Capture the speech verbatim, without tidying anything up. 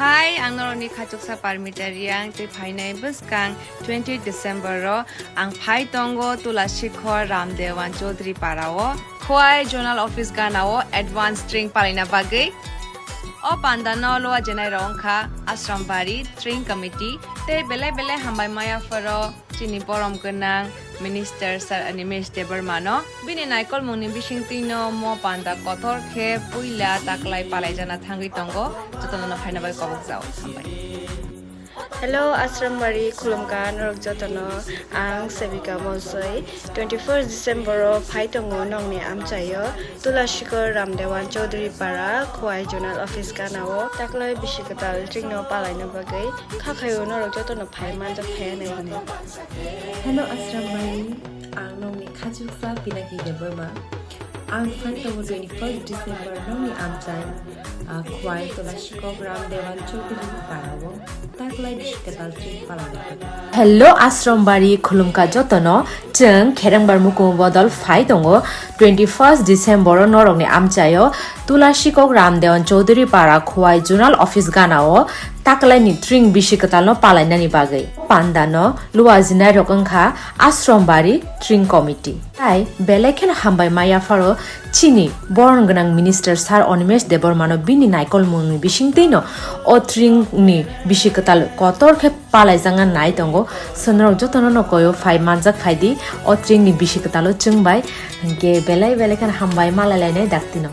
Hai, ang norokni khachuksa Parmita Riang, tei phainai bwskang twenty December o ang phai tongo Tulasikhor Ramdewan Chaudhary para o. Khowai Zonal Office gana o advance tring palaina bagwi. O panda no lua jenai rok wngkha Ashram Bari, Tring Committee, tei belai belai hambai maya phoro chini borom gwnang Minister Sir Animesh Debbarma no. Bini naikolmung ni bisingtwi no mo panda kotor khe puila taklai palai jana thangwi tongo, jotono no phaina bai kobok jao. Hambai. Hello, Ashram Bari khulumkha norok jotono, ang Sevika Monsoi. Twenty first December o phai tongo nokni amchaio Tulasikhor Ramdewan Chaudhary para Khowai Zonal Office gana o taklai bisi kwtal tring no palaina bagwi kha khaio norok jotono phai manjak phai nai hinwi. Hello, Ashram Bari, ang nokni khachuksa Pinaki Debbarma. Ang phai tongo twenty first December nokni amchai, ah, Khowai Tulasikhor Ramdewan Chaudhary para o taklai bisi kwtal tring palaina bagwi. Hello, Ashram Bari khulumkha jotono, chwng Kherengbar Mukung bodol phai tongo twenty first December o norokni amchaio Tulasikhor Ramdewan Chaudhary para Khowai Zonal Office gana o taklai ni tring bisi kwtal no palainani bagwi. Panda no lua jinai rok wngkha Ashram Bari Tring Committee. Tai belai kheno hambai maya pharo chini borom gwnang Minister Sir Animesh Debbarma no bini naikolmung ni bisingtwi no o tring ni bisi kwtal kotor khe palaijak nai tongo. Chwng norok jotono no koyo phai manjak phai di o tring ni bisi kwtal o chwng bai, hinkhe belai belai kheno hambai malai lainai dakti no.